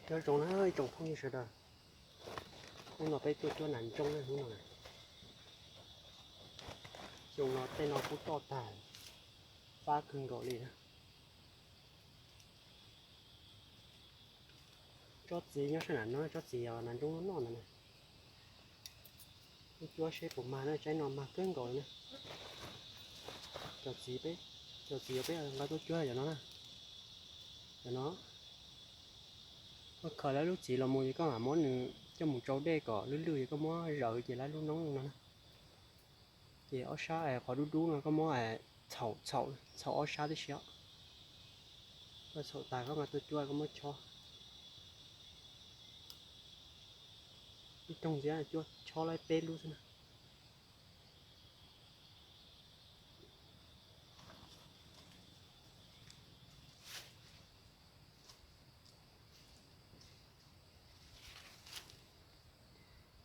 Nyob zoo na ib tsoom phooj ywg sawv daws, hnub no peb tuaj cuab nas ntsooj na hnub no. Xyoo no tej no kub toj tag, fab kawg nkaus li na. Tsob txiv nyob sab nram no, tsob txiv nas ntsooj noj ntawd na. Tuaj cuab seb puas mag na, tsaib no mag kawg nkaus li na. Cov txiv peb, cov txiv peb nqa tuaj cuab cov no na. Cov no, koj khaws lawv lub txiv los mus ces koj mam muab nws coj mus tsau dej kom lwj lwj ces koj muab zaws ces lawv lub noob no na. Ces ob sab qhov dub dub no koj muab txhaum, txhaum, txhaum ob sab tib si. Koj txhaum tas koj nqa tuaj cuab koj muab chob. Ib rooj ntxiab cuab chob lawm peb lub xwb na.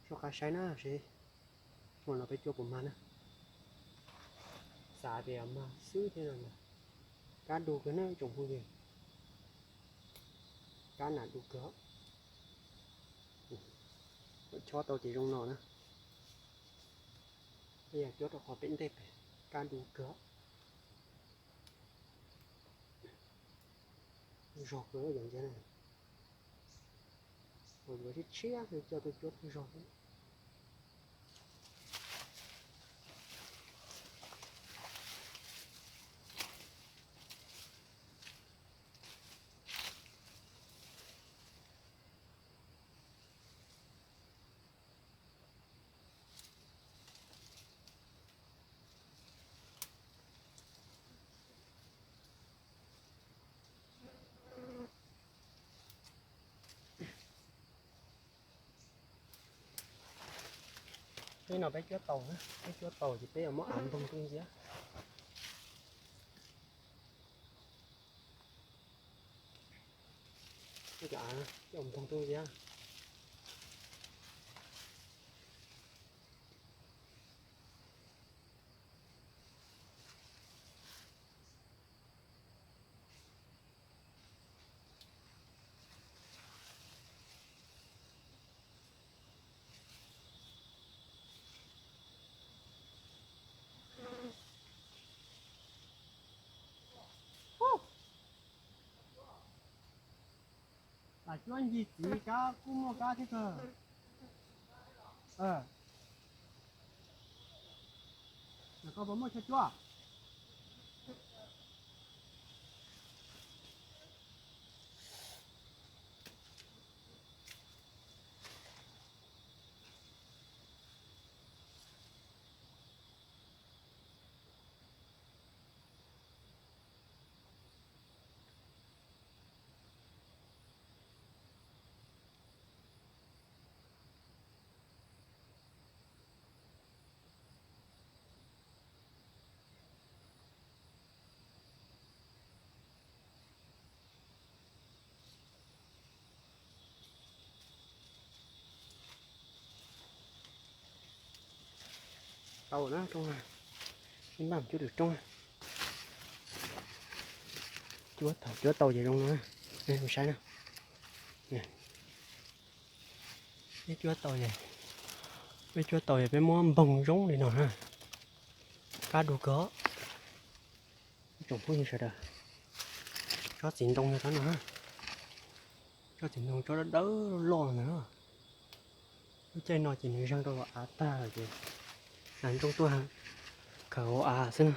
Soj qab saib na seb hmo no peb cuab puas mag na. Xav tias mag xwb thiab no ntag. Kab du kawg na ib tsoom phooj ywg. Kab nas du kawg. Chob tau ces zoo no na. Peb yog cuab rau qhov pem ntej pem, kab du kawg. Zog kawg yom ntxiv na. Ua yuav tshiab tshiab coj tuaj cuab twb zog xwb. Peb no peb cuab tau na, peb cuab tau ces peb yuav muab av npoog tuaj ntxiv. Cov av coj npoog tuaj ntxiv. Lam cuab ncig txiv kab kuj muaj kab thiab kawg. Koj puas muaj chaw cuab? Tau na rooj, ib npaj cuab lwm rooj. Cuab tau, cuab tau ces zoo no, saib na. Peb cuab tau, peb cuab tau ces peb muab npoog zoo li no na. Kab du kawg. Tsoom phooj ywg sawv daws, tsob txiv ntoo no, tsob no, tsob txiv ntoo tsob dawb dawb loj loj ntag. Lub caij no ces nws zeeg rau hauv av tag lawm ces nas ntsooj tuaj khaws hauv av xwb na.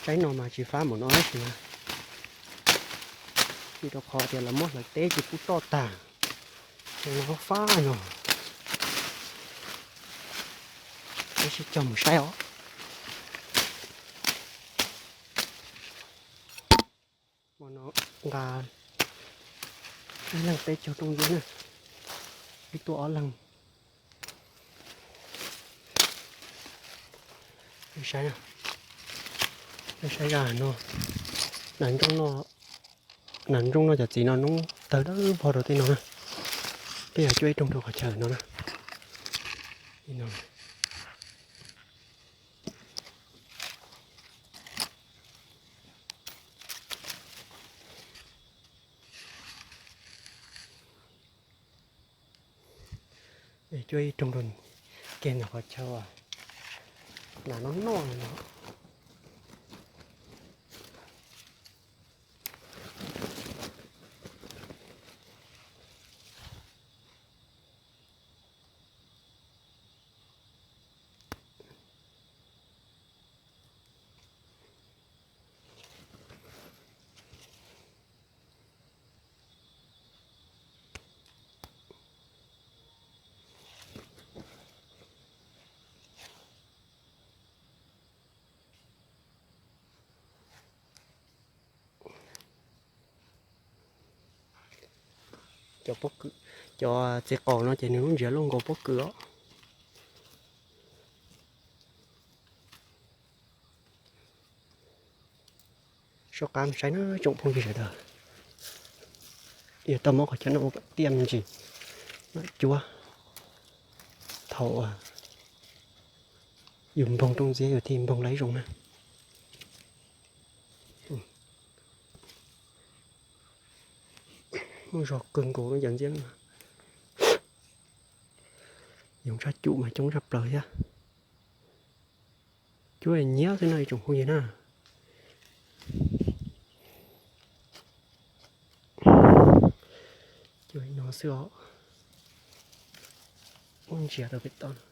Tsaib no mas tsis fab npaum no tab sis mas vim rau qhov tias lawv muab hlawv teb ces kub toj tag, ces no fab no. Peb sib cog mus saib os. Hmo no nqa ib leeg peb caug rooj ntxiv na, wb tuaj ob leeg. Saib, saib zaj no, nas ntsooj no, nas ntsooj no cov txiv no noob tawg dawb vog rau tej no na. Peb yog cuab ib rooj rau qhov chaw no na. Cuab ib rooj rau kiag ntawm qhov chaw uas nas no noj no. Cov pob kws, cov txiv qaub no ces nws lub ntsiav loj nkaus pob kws os. Soj qab saib na tsoom phooj ywg sawv daws, yuav tau muab qhov chaw no ua kom tiaj me ntsis, mam cuab. Thaum yus npoog rooj ntxiab yus thiaj npoog laib zoo na. Muaj zog kawg nkaus no cov ntxiab no. Yoov tshaj cum mas coob tshaj plaws thiab. Cuab nyiab xwb no ib tsoom phooj ywg na. Cuab li no xwb os. Ub, ntsia rau pem toj no.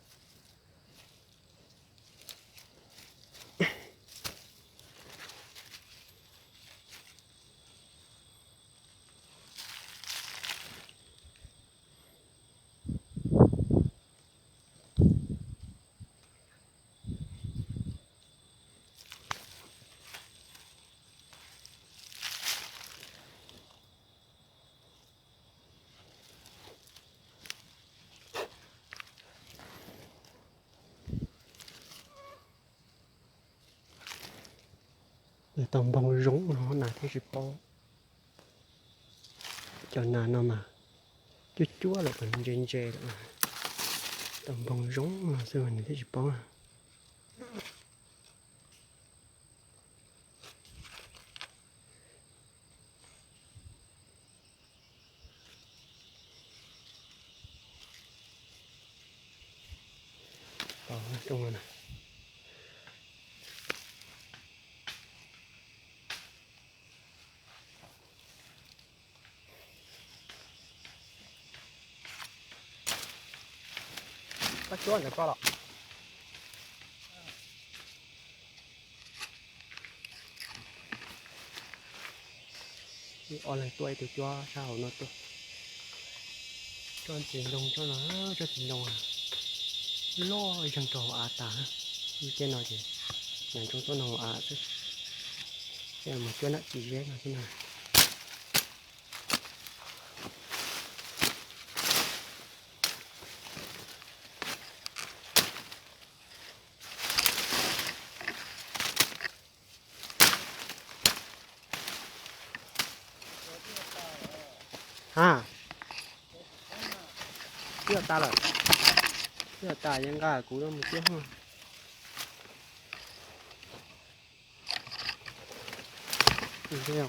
Tau npoog zoo no nas thiaj tsis paub. Cov nas no mas cuab cuab lawm mas ntse ntse lawm. Tau npoog zoo no xwb mas nws thiaj tsis paub. Koj cuab ntawm koj los? Ob leeg tuaj ib tug cuab sab hauv no tuaj. Tsob txiv ntoo, tsob no, tsob txiv ntoo loj ib zeeg rau hauv av tas. Tej no ces nas ntsoov tuaj noj hauv av xwb. Tej no mas cuab nram txiv zeb no xwb na. Ha, twb tas lawm, twb tas, yeej nqa kuv mus cuab.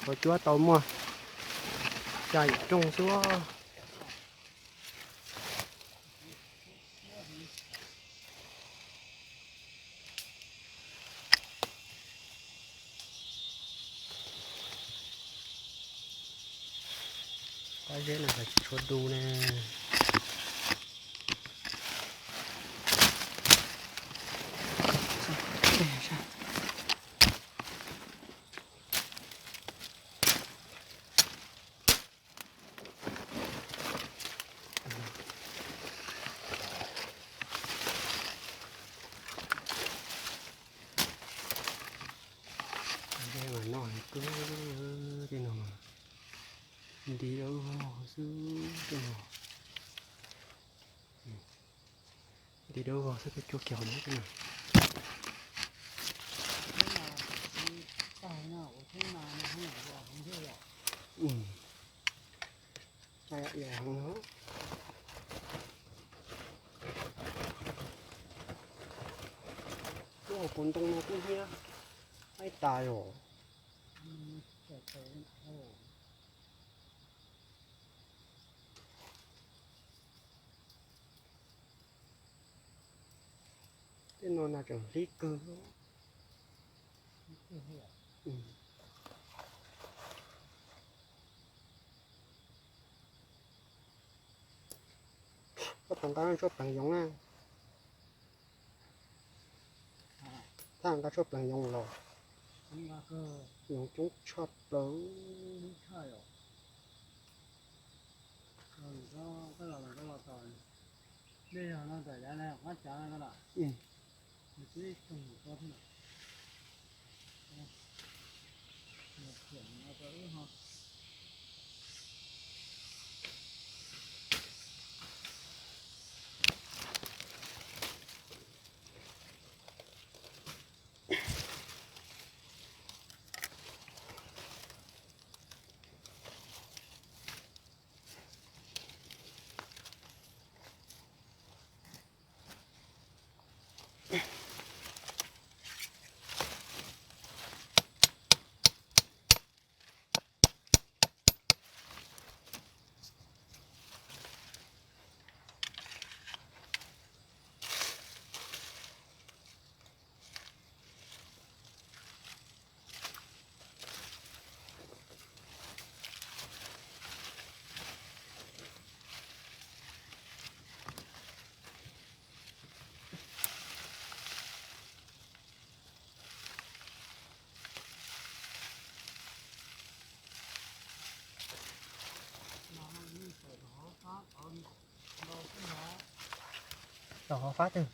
Qhov cuab tau muaj xya yim rooj xwb. Pob zeb no tsis tshua du ne. Noj kub tej no, nti dawb vog xwb tej no. Nti dawb vog xwb, cuab kiag hauv no. Cuab hauv paus ntoo no kuj hnyiab, aib tas yom. Tej no nas tseem hlib kawg. Koj tau nqa tshuaj pleev yoov na. Thaj nqa tshuaj pleev yoov los. Yoov coob tshaj plaws. Tom hov fab twg?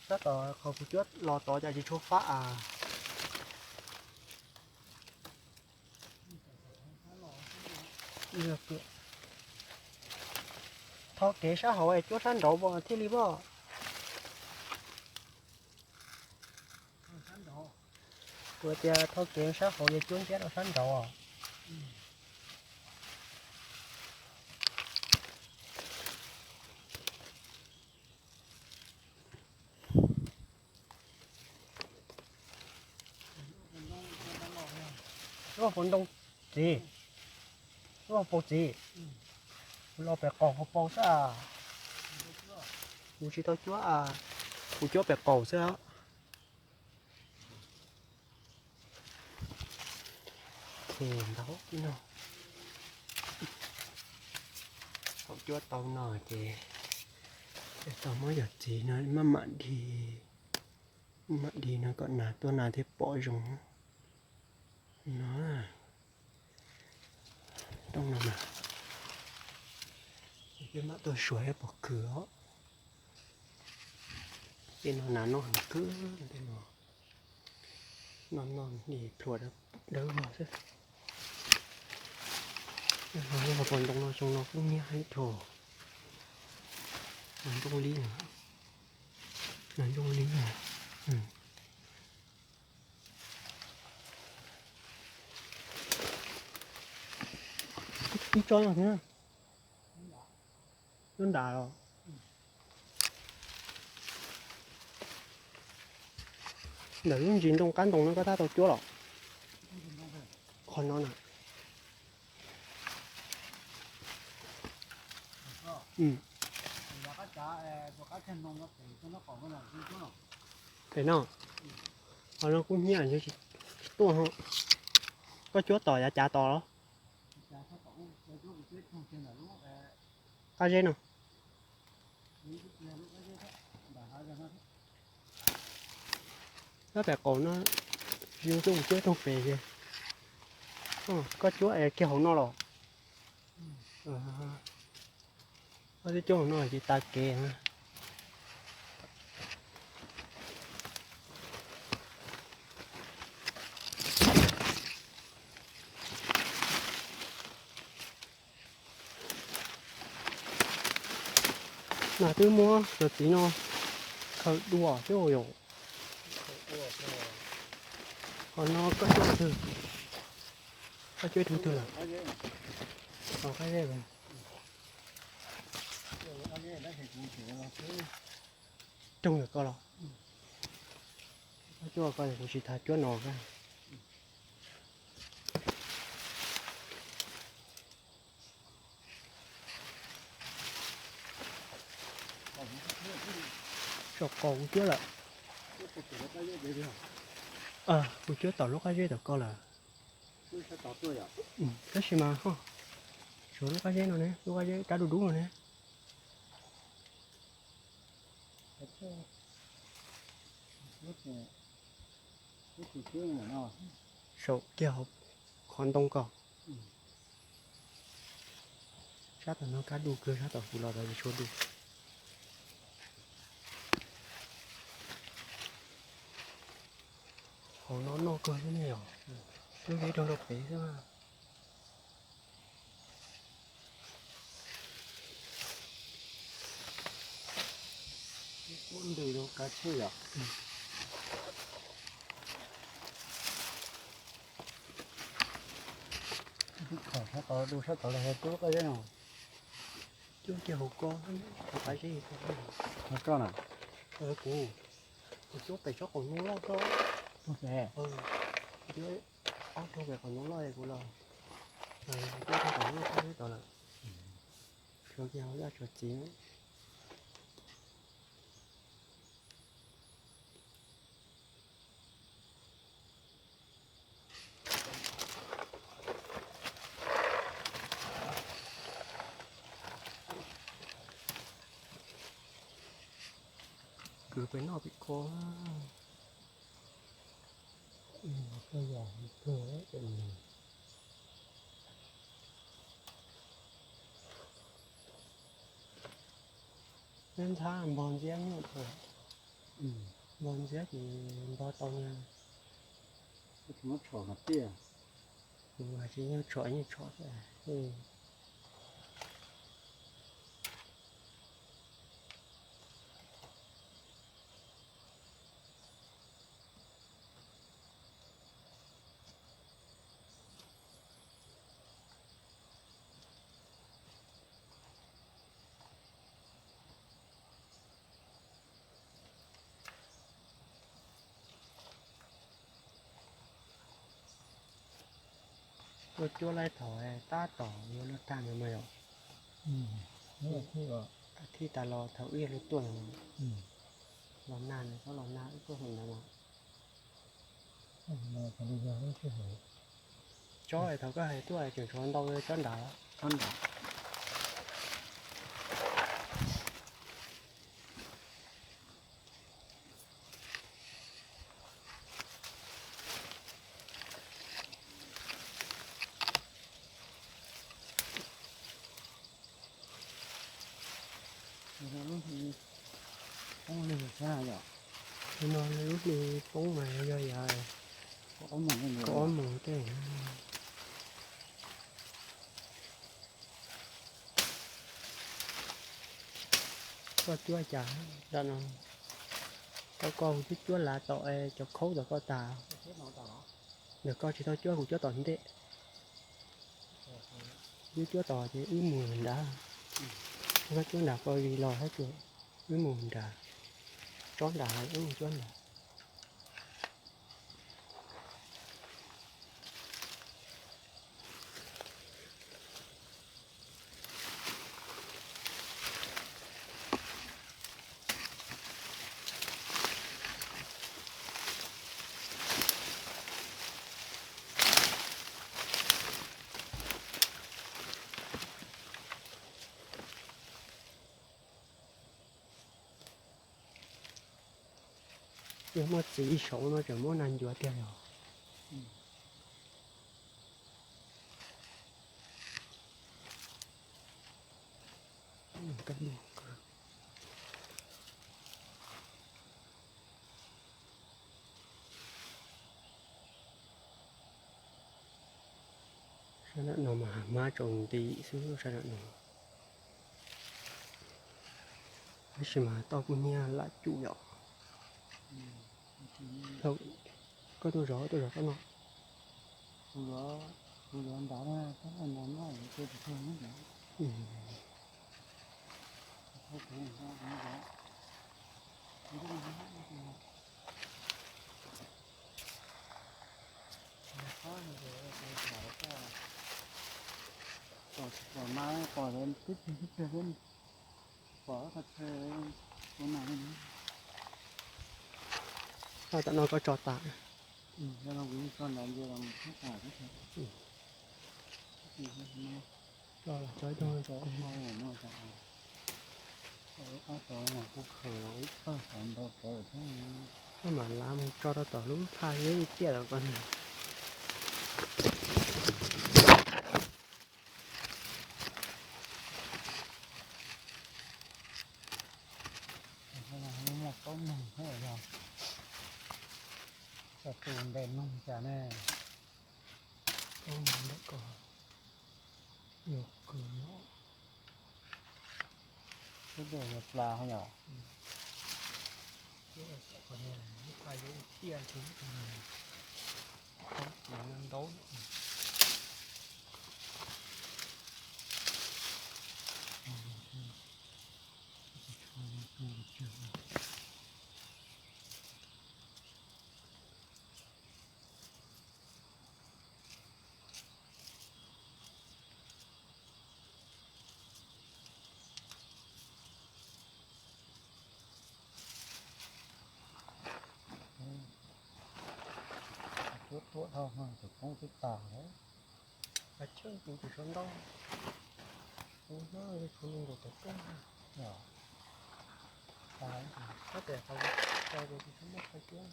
Sab tom qhov kuv cuab los tod cas tsis tshua fab as. Thov kev sab hauv es cuab sab nraud thiaj li pom. Kuv tias thov kev sab hauv es cuab ntsiab rau sab nraud. Lub hauv paus ntoo txiv, lub hauv paus txiv, kuv los pem qaum hauv paus xwb. Kuv tsis tau cuab, kuv cuab pem qaum xwb. Ntau no, thaum cuab tau no ces tau muab yog txiv no maj mam dig, maj mam dig no kom nas tuaj nas thiaj pom zoo no. Rooj no mas peb mam tuaj suav ib pob kws os. Tej no nas noj heev kawg tej no. Noj noj nim plhuav dawb vog xwb. Lub hauv paus ntoo no xyoo no kuj nyiab ib tug. Nas ntsooj li, nas ntsooj li. Ib tsob no thiab. Lub nram los. Ntawm lub ntsis ntoo qab ntoo no koj tab tau cuab los? Qhov no na. Pem no, qhov no kuj nyiab tsis tuaj. Koj cuab tom yav cav tos los? Qab zeb no. Tab pem qaum no, zoo cuab mus cuab rooj pem ces. Koj cuab es kiag hauv no los? Koj twb cuab hauv no ces tas kev. Mas twb muab cov txiv no khaws dua xwb yom. Qhov no koj cuab twg? Koj cuab ib tug twg lawm? Qab zeb. Rooj ntawm koj los? Koj cuab koj, kuv tsis tas cuab no. Saum qaum kuv cuab lawm. Kuv cuab tom lub qab zeb tom ko lawm. Tab sis mas ho tshuav lub qab zeb no ne, lub qab zeb rab dub dub no ne. Saum kiag hauv qhov ntoo ko. Sab tom no kab du kawg, sab tom kuv los tod tsis tshua du. Hauv no noj kawg xwb ne yom. Lub zeb rau rau pem xwb. Ntws rau kav tsij yom. Kho sab tod, du sab tod los cuab qab zeb no. Cuab kiag hauv ko, hauv qab zeb. Hauv ko na? Kuv, kuv cuab pem tsob qaum ntoo loj ko. Cuab ob tug pem qaum ntoo loj kuv los, cuab tsob qaum ntoo loj tod lawm. Tshuav kiag hauv zaj tshuav txiv. Kwv pem noj pem ko. Nyob ntxhab npog ntxiab nyuaj kawg. Npog ntxiab ces npog tau na. Kuv hais tsis yog tshom yeej tshom. Tuaj cuab laib thaum tab tom yuav luag tag ntawd mas yom. Thij tas los thaum wb yog luag tuaj, los nag ntawd, tsob los nag wb tuaj hauv ntawd mas. Tsob thaum koj hais tuaj tseem tshuav ntau tsob nrad. Tsob nrad. Poob li yom. No lub hli poob mas yog yav kaum ob moos tej. Koj cuab cas nram no? Koj, koj twb cuab lav tom cov khaub tom koj tas. Ntawm koj tsis tau cuab, kuv cuab tom ntej. Wb cuab tos ces wb mus nrad. Koj cuab nrad koj li los thiab ces wb mus nrad. Tsob nrad wb mus cuab nrad. Yog muaj txiv ib saum no tseem muab nag ncuav tiag los. Sab nram no mas hmab tsaus nti xwb sab nram no. Tab sis mas tau kuj hnyiab lam cum yom. Koj tuaj zov, tuaj zov koj no. Tam no koj tso tas. Koj mam lav mus tso rau tom lub phaj yeeb tiaj los koj. Muaj qaub noog thiab os, txog tus ntes noog cas ne. Qaub noog ntawm ko yog kws no. Lub dej yog plas yom. Tiaj ntau. Tuaj tuaj dhau no tus poob twb tas lawm. Kav tsij tus tsis sawv ntau. Tus no tshuav nees nkaum tawm koj. Yog. Tab tes tau tau tus tsis sawv ntau qhov tiab.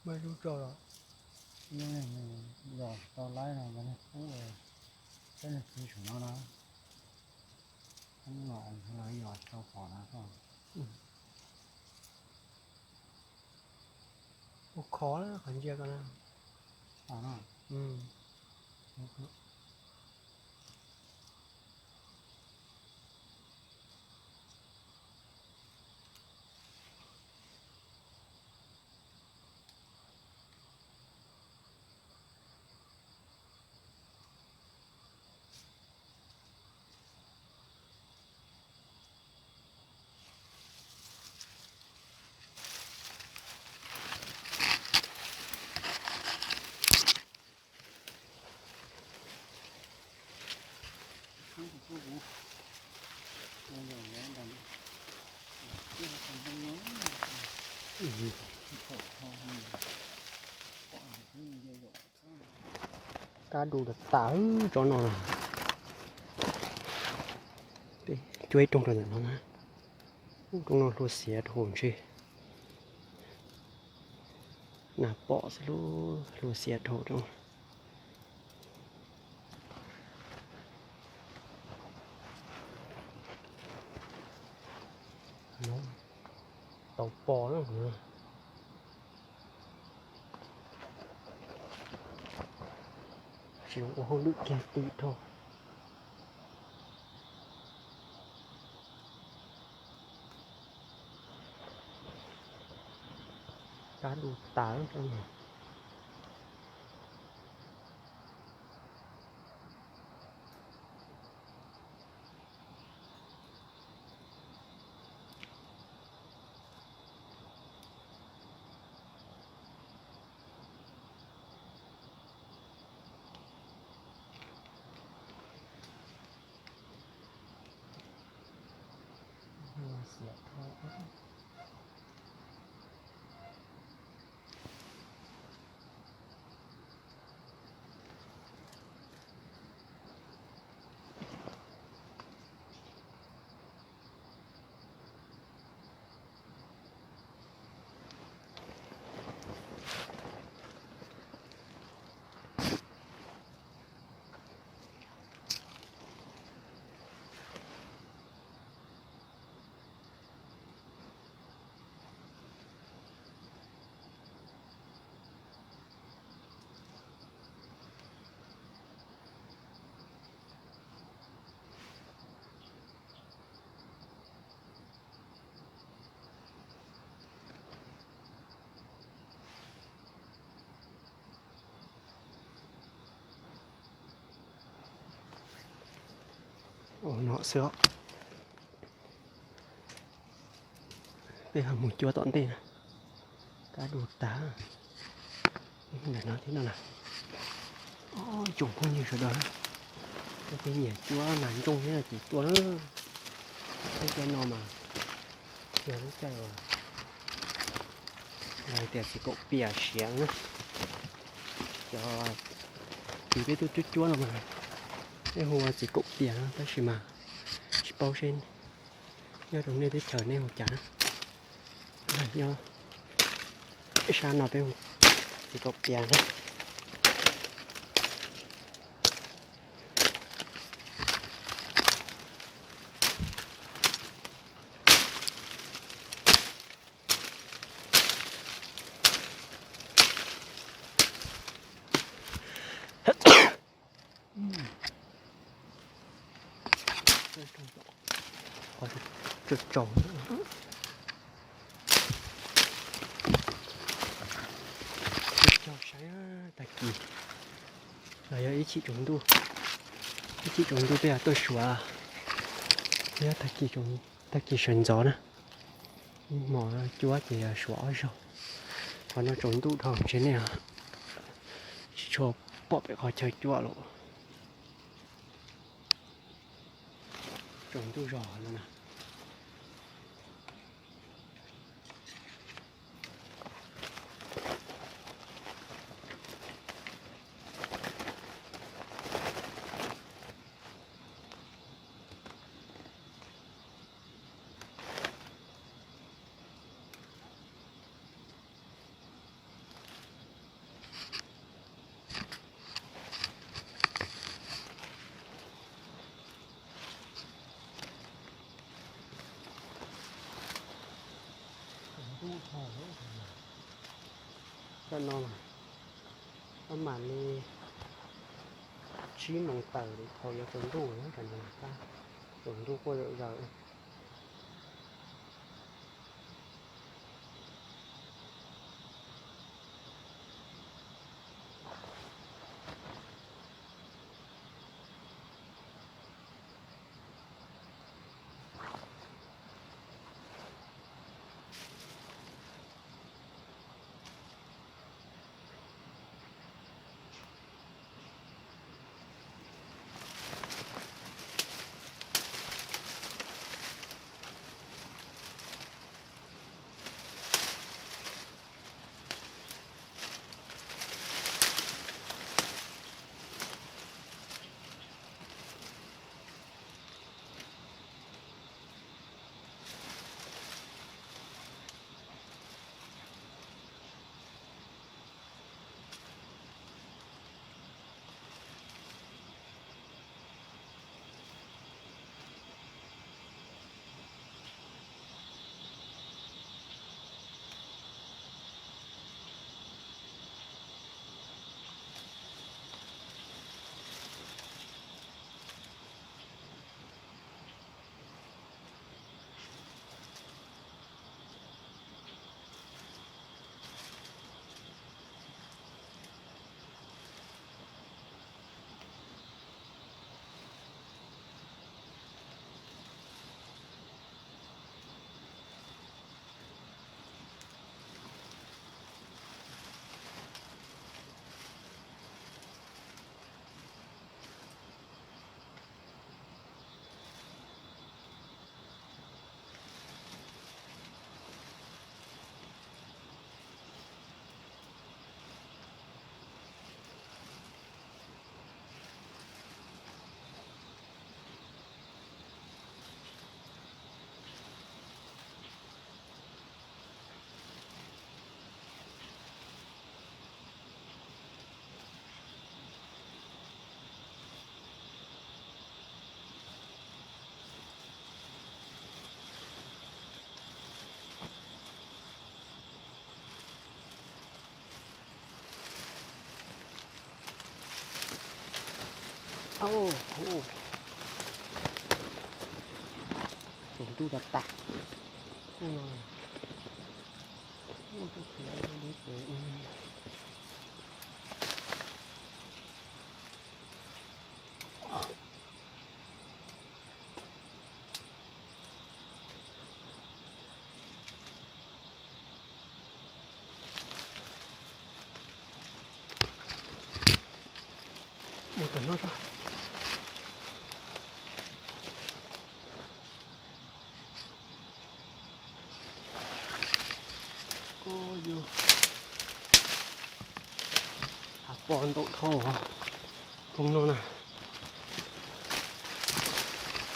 Maj zub tso los, yog tau laib no yog nej pub, peb leej txiv saum no na, pub los lawv yog tso pom na. Ua khov qhov ntsia ko na. Kab du tas tas tsob no. Cuab ib rooj rau ntawm no na. Rooj no hlua xiav dhau ntshe. Nas pom xwb lub hlua xiav dhau rau. Tau pom na. Tsis ua hauj lwm kiag ti dhau. Kab du tas. Ua no xwb os. Peb ho mus cuab tom ntej na. Kab du tag. Ntawm no thiab no na. Ib tsoom phooj ywg sawv daws, yog peb nyiam cuab nas ntsooj thiab no ces tuaj na. Lub caij no mas yog lub caij uas lawv tias txiv kaum pias siav na. Cov txiv peb tuaj cuab cuab no mas peb hu ua txiv kaum pias no tab sis mas tsis paub seb nyob rau nej teb chaws nej hu cas na. Nyob sab no peb hu txiv kaum pias na. Tsaug tsaug, tsaug saib tag kis los yog ib chim tsaus ntuj, ib chim tsaus ntuj peb tuaj suav thiab tag kis, tag kis sawv ntxov na. Ib hmo cuab ces suav ob zaug, qhov no tsaus ntuj dhau ntshe nej tsis tshua pom pem qhov chaw cuab lawm. Tsaus ntuj zog no na. Tam no maj mam li tsib moos tawm lawm, thaum yuav tsaus ntuj, tam no tab tsaus ntuj quaj zom zaws. Tsaus ntuj tas tas. Hnub no, yus hav pos ntau dhau hauv no na.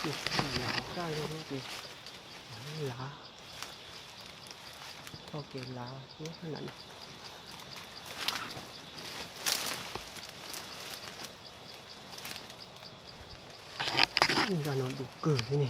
Yus tsis tau kaj li no ces lav, tau kev lav nyob sab nram no. Zaj no du kawg thiab ne.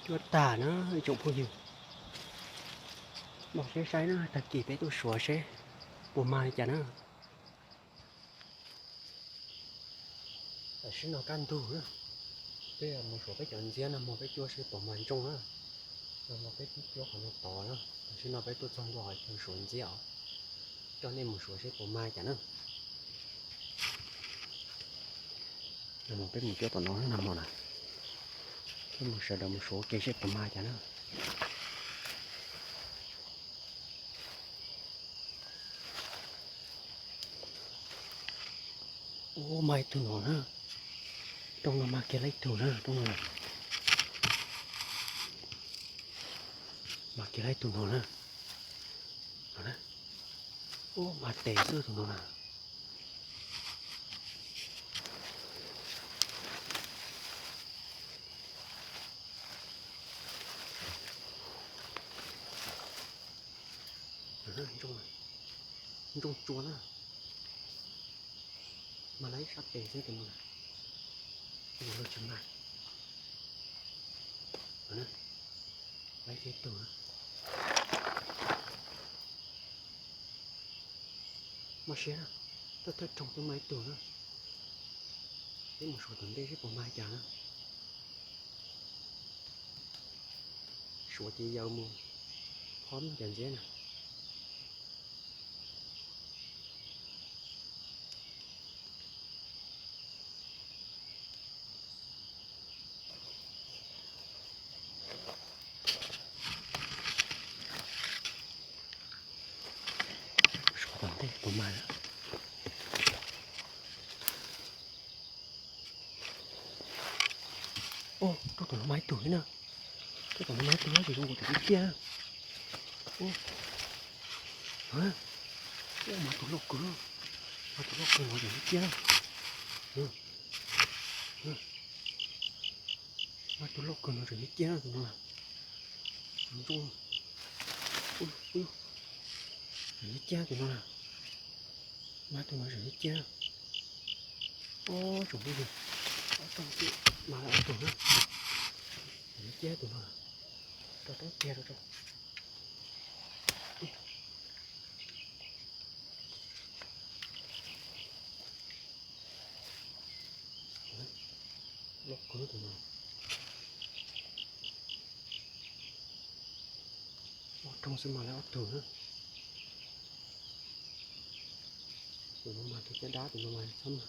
Cuab tag na ib tsoom phooj ywg. Mam seb saib na, tag kis peb tuaj suav seb puas mag li cas na. Tam sim no kaj ntug na, peb mus suav peb cov ntxiab no, mus peb cuab seb puas mag ntsooj na. Nag hmo peb twb cuab qhov no tod na, tam sim no peb tuaj txog ntua qhov chaw suav ntxiab os, coj nej mus suav seb puas mag cas na. Nag hmo peb mus cuab tom no, nag hmo na, peb mus sawv daws mus suav ua ke seb puas mag cas na. Ua, mag ib tug no na. Rooj no mag kiag lawm ib tug na, rooj no. Mag kiag lawm ib tug no na. No na. Ub, mag tes xwb tus no na. Ntsooj tsua na. Mag lawm ib sab tes xwb tus no na. Tus no tsis mag. Lawm ib tug na. Mob siab na, thawj thawj rooj twb mag ib tug na. Peb mus suav tom ntej seb puas mag li cas na. Suav ces yaws mus, phob mus cas ntxiv na. Suav tom ntej puas mag lawm. Ub, rooj tom no mag ib tug thiab na. Rooj tom no mag ib tug na, tsis zoo nkaus, tseem tiaj tiaj na. Ub, mag tus loj kawg, mag tus loj kawg no tseem tiaj tiaj na. Mag tus loj kawg no tseem tiaj tiaj na tus no na. Ntsooj, tseem tiaj tiaj tus no na. Mag tus no tseem tiaj tiaj na. Ob tsoom phooj ywg, ob rooj xwb mag lawm ob tug na. Tseem tiaj tiaj tus no, rau rau tiag rau rau. Loj kawg tus no. Ob rooj xwb mag lawm ob tug na. Tus no mas tus caj dab, tus no mas txhob mag,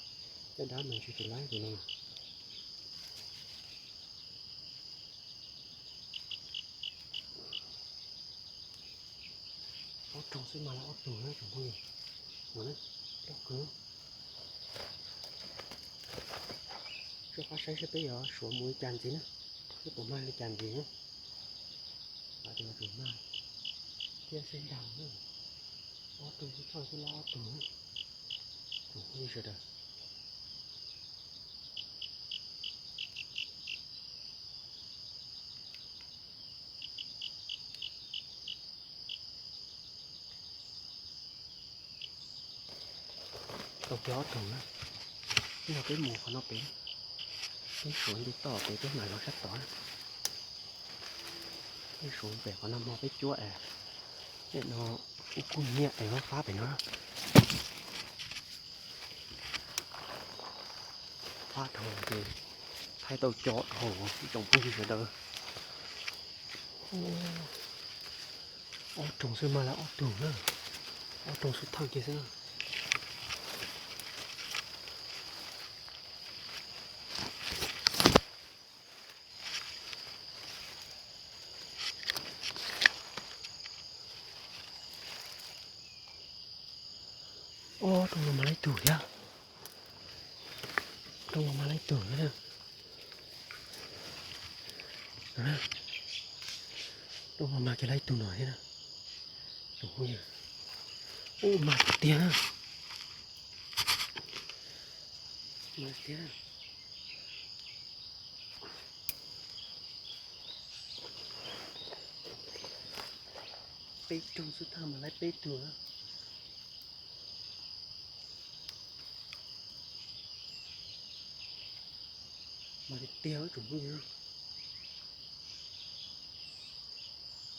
caj dab mas tsis tau laib tus no. Ob rooj xwb mag lawm ob tug na tsoom phooj ywg. No na, loj kawg. Rov qab saib seb peb yuav suav mus li cas ntxiv na, seb puas mag li cas ntxiv na. Tus no tseem mag thiab seb ntag na. Ob tug xwb, thawj xwb loj ob tug na. Tsoom phooj ywg sawv daws. Tau kiag ob tug na. Ib no peb mus qhov no pem, peb suav nce toj pem peb mam los sab tod na. Peb suav pem qhov no hmo peb cuab es, nim no kuj nyiaj es muab fab pem no. Fab dhau ces thaij tau co dhau ib tsoom phooj ywg sawv daws. Ob rooj xwb mag lawm ob tug na. Ob rooj xub thawj kiag xwb na. Ob rooj no mag lawm ib tug thiab. Rooj no mag lawm ib tug thiab. Rooj no mag kiag lawm ib tug no thiab na. Ub, mag tiag na. Mag tiag. Peb rooj xwb thawj mag lawm peb tug na. Mag tiag tiag tsoom phooj ywg.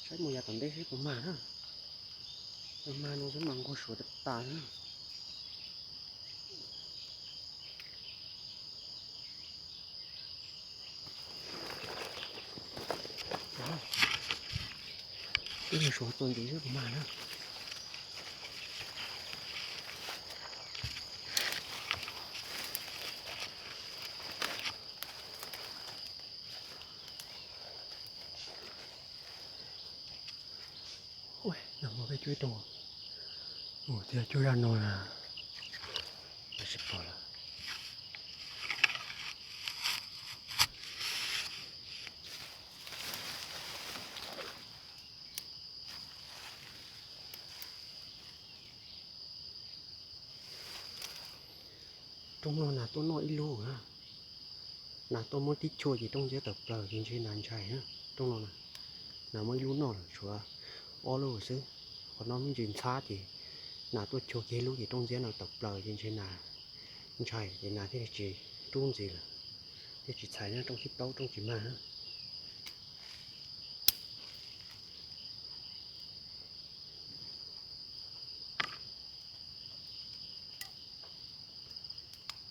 Saib mus yav tom ntej seb puas mag na. Yog mag no xwb mas nquag suav tas tas na. Wb mus suav txuas ntxiv seb puas mag na. Ua, nag hmo peb cuab ib rooj, mus tiag cuab zaj no na, tab sis pom lawm. Rooj no nas tuaj noj ib lub na. Nas tuaj muab tib chua ces rooj ntxiab tawm plaws ces ntshe nas ntshai na. Rooj no na, nas muab ib lub noj lawm tshuav ob lub xwb. Qhov no me ntsis ntxhab ces nas tuaj chua kiag ib lub ces rooj ntxiab no tawm plaws ces ntshe nas ntshai ces nas thiaj li tsis rub ntxiv lawm. Thiaj tsis txhais na, rooj thib plaub rooj tsis mag na.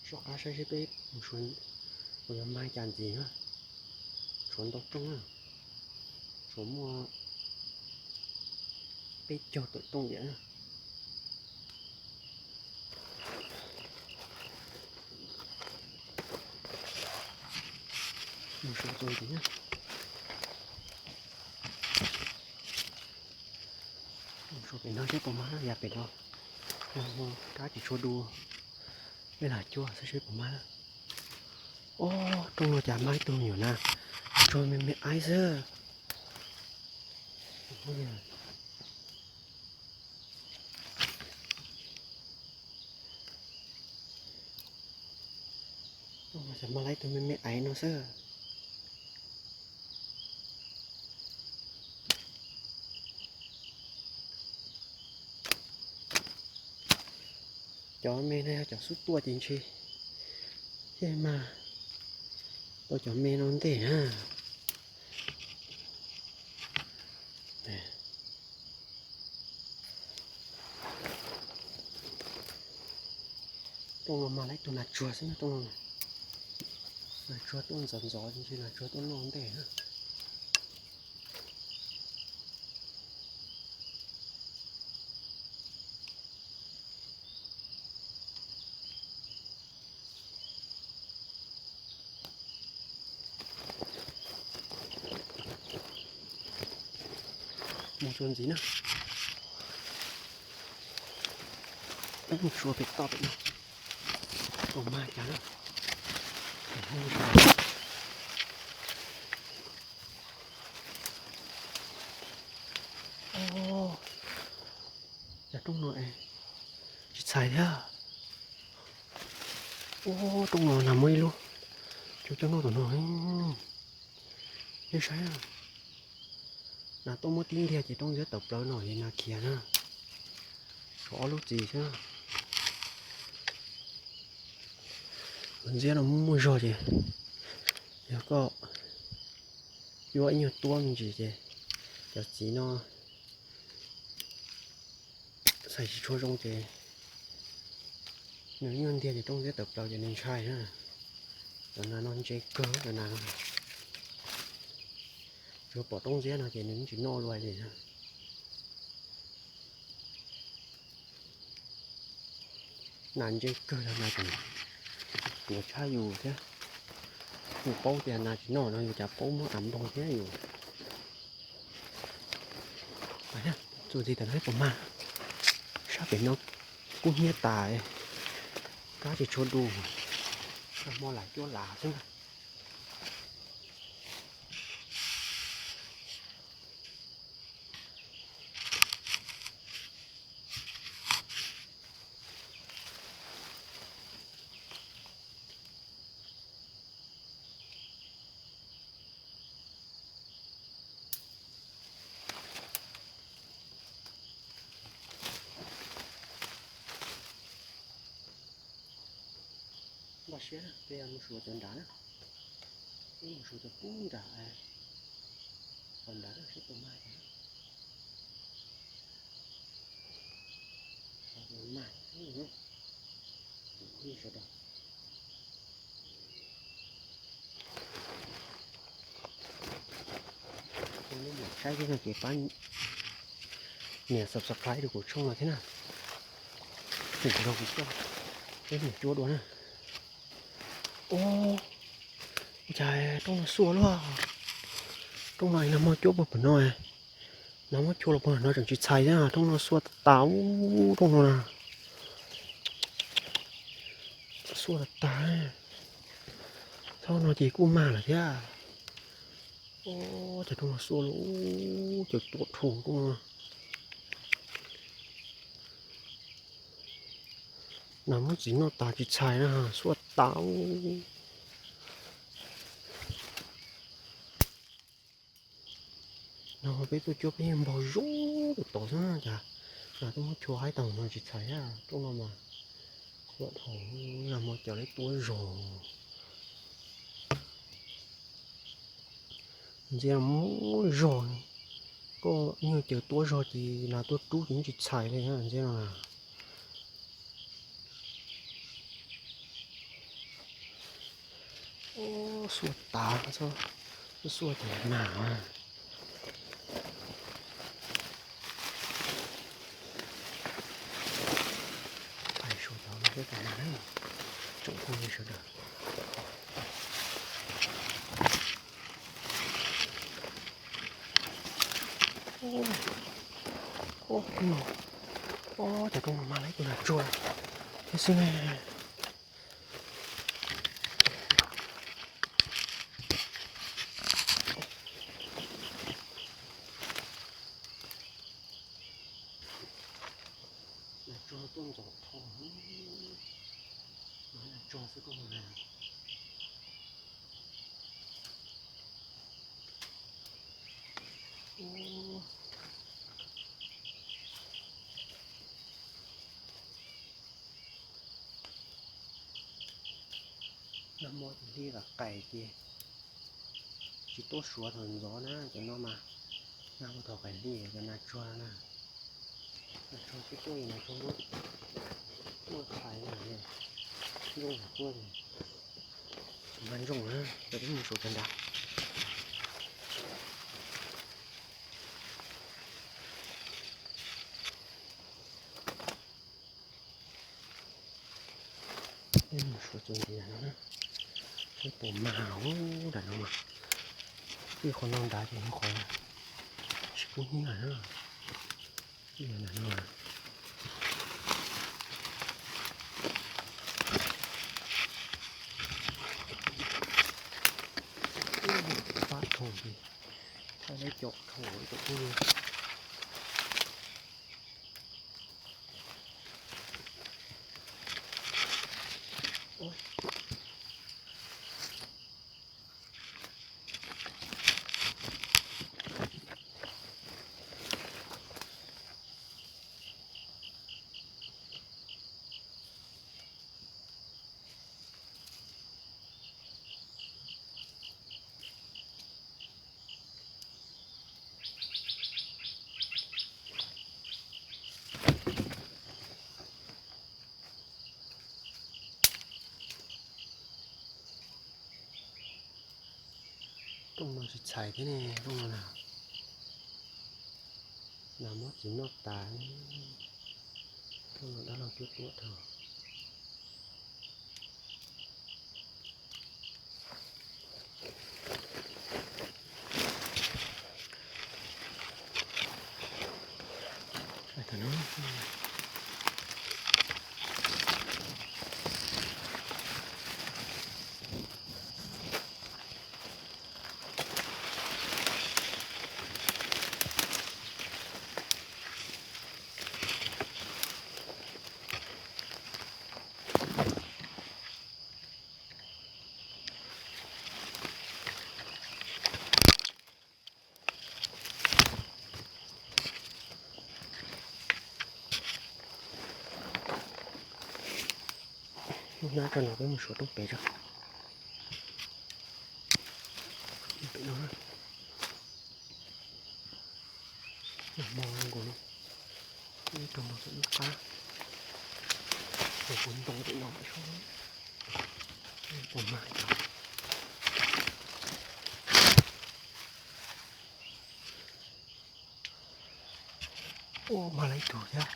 Soj qab saib seb peb mus suav puas yuav mag cas ntxiv na. Tshuav ntau rooj na, tshuav muaj peb caug tawm rooj diam na. Mus suav txuas ntxiv na. Mus suav pem no seb puas mag, yam pem no kab tsis tshua du, peb lam cuab saib seb puas mag na. Ob, rooj no cas mag ib tug me nyuam nas, tsuag me me aib xwb. Rooj no cas mag ib tug me me aib no xwb. Cov me no yog cov xub tuaj ces ntshe thiaj mag tau cov me no ntej na. Rooj no mag ib tug nas tsuag xwb, rooj no nas tsuag tuaj ntxov ntxov ces ntshe nas tsuag tuaj noj ntej na. Mus txuas ntxiv na. Peb mus suav pem toj pem no, puas mag cas na. Cov rooj no tsis txhais thiab. Ub, rooj no nas muaj ib lub, cov coj noj tom no. Nej saib, nas tuaj muab tib ntiag ces rooj ntxiab tawm plaws no es nas khiav na. Tshuav ob lub txiv xwb. Cov ntxiab no muaj muaj zog ces yog koj yuav ib nyuag tuab me ntsis ces cov txiv no xais tsis tshua zoo ces nws nyuag ntiag ces rooj ntxiab tawm plaws ces nws ntshai na. Cov nas no ntse kawg cov nas no. Tsuas pom rooj ntxiab no ces nws tsis noj dua li na. Nas ntse kawg, nas tseem tuav tshaj yus thiab. Yus paub tias nas tsis noj no yus cas paub muab av npog thiab yus. Txuas ntxiv tam no puas mag. Sab pem no kub hnyiab tas, kab tsis tshua du, hmo lam cuab lav xwb. Npaj siab na, peb mus suav cov nrad na. Peb mus suav cov pub nrad, qhov nrad na seb puas mag. Mag, sawv daws. Saib thiab no ces pab nias subscribe rau kuv tshooj no thiab na. Kuv coj peb mus cuab dua na. Ub, cas rooj no xuaj luaj. Rooj no nag hmo cuab puag pem no, nag hmo cuab los puag no tseem tsis txhais thiab, rooj no xuaj tas tas ub, rooj no na. Xuaj tas tas, thaum no ces kuj mag lawm thiab. Ub, cas rooj no xuaj luaj, cas tuam rhu rooj no. Nas muab txiv noj tas tsis txhais na, xuaj tas. No peb tuaj cuab peb yeej npaug zoo tus tod xwb na cas. Nas tuaj muab chua haib tag no tsis txhais, tuaj no mas qhuav dhau, nas muab cov leb tuab zog. Ntxiab muab zog, koj nyuag caws tuab zog ces nas tuaj rub ces tsis txhais li ntxiab no. Xuaj tas, xuaj tas nag. Pais suav cov no thiab tas nag, tsoom phooj ywg sawv daws. Ob, cov rooj no mas lawv tus nas tsuag thiab xwb ne. Nas tsuag tuaj ntxov dhau, nas tsuag xwb koj mus na. Nag hmo ces hli qais qais ces tsis tuaj suav thaum ntxov na, cov no mas nag hmo thaum qais hli cov nas tsuag na. Nas tsuag twb tuaj, nas tsuag muab txhais na, nrooj tuaj, tsis mag nrooj na, cov peb mus suav cov nrad. Peb mus suav cov nrad no, peb puas mag ub nram no mas, tij qhov no nrad ces yog qhov tsis kub hnyiab na. Tij nram no, pab dhau, thaij lawv caum dhau ib co phooj ywg. Rooj no tsis txhais thiab ne, rooj no na. Nas muab txiv noj tas, rooj no dab laug cuab tuaj dhau. Lub hnab rau no peb mus suav rooj pem tso. Pem no, nag hmo nkaus no, ib rooj no txawm lub qab, kuv ntoo pem no mas sub, puas mag cov. Ua mag lawv ib tug thiab,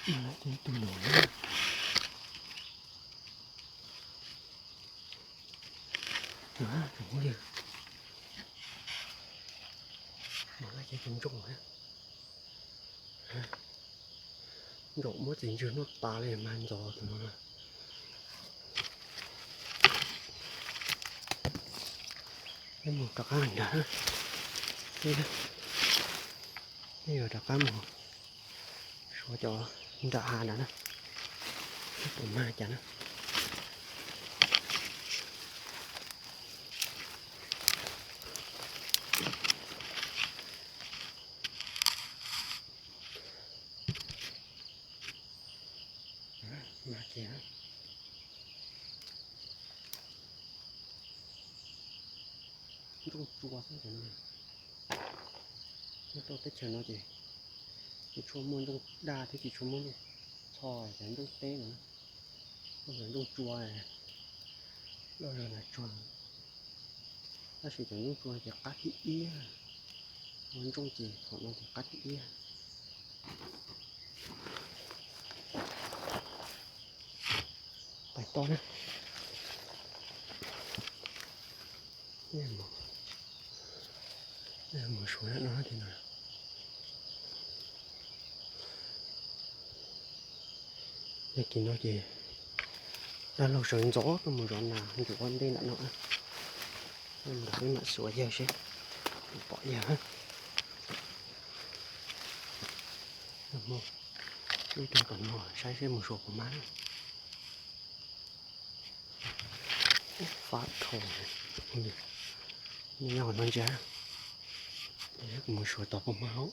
mag lawv ib tug no thiab. Tsoom phooj ywg, mag lawv cov tus ntsooj thiab. Ntsaum muab txiv ntswg noj tas li mas ntxov tus no na. Peb mus rov qab nrad, peb yuav rov qab mus suav cov nram hav nrad na. Puas mag cas na. Mag kiag. Nrooj tsua xwb ces no. Nyob rau teb chaws no ces tsis tshua muaj nrooj daj thiab tsis tshua muaj nrooj txho, cov nrooj teb no, nrooj tsua, loj zog nas tsuag. Tab sis cov nrooj tsua ces qab thib ib, ua nrooj ces thaum no ces qab thib ib. Pais toj na. Mus suav no thiab no. Yog kis no ces dab laug sawv ntxov tuaj mus zov nas ntsuav ntej nram no. Mus peb mam xuas yawg seb pom yawg. Lub rau tom no saib seb mus suav puas mag. Fab tho, nyob qhov no ntsia, mus suav tod puas mag hauv.